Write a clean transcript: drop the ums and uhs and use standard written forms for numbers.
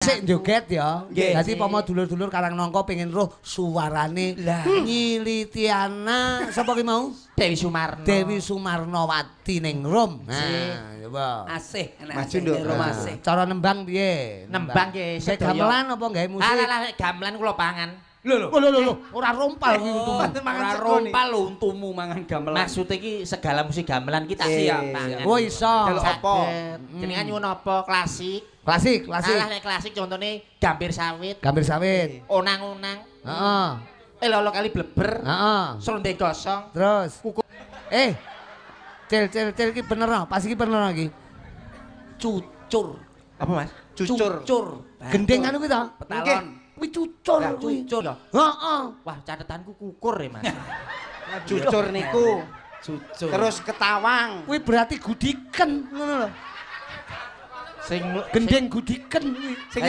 Sik joget ya. Nggih. Dadi pomo dulur-dulur Karangnangka pengen roh suarane Nyi Litiana sapa ki mau? Dewi Sumarno. Dewi Sumarnowati ning Rom. Nah, coba. Asih, enak Maju, asih, Nduk. Rom asih. Cara nembang piye? Nembang ki Sik sedaya. gamelan apa gawe musik? Alah lah gamelan kula pangan. Lho lho. Oh, lho lho lho, ora rompal kuwi untumu. Mangan Ora sego nih. rompal lho untumu mangan gamelan. Maksud iki segala musik gamelan kita Siap, siap pangan. Oh iso. Jaluk apa? Saged. Jenengan nyuwun apa? Klasik. Klasik, klasik. Alah nek klasik contone gambir sawit, Gambir sawit. onang-onang, Heeh. lolo kali bleber, Heeh. serundeng gosong. Terus. Eh. Cil cil cil iki bener no, pas iki bener no iki. Cucur. Apa, Mas? Cucur. Cucur. Gendeng anu kuwi ta? Petalon. Kuwi cucur kuwi. Cucur lho. Heeh. Wah, catatanku kukur ya, Mas. Cucur niku. Cucur. Terus ketawang. Kuwi berarti gudiken ngono lho. Sing Gendeng gudiken kuwi. Sing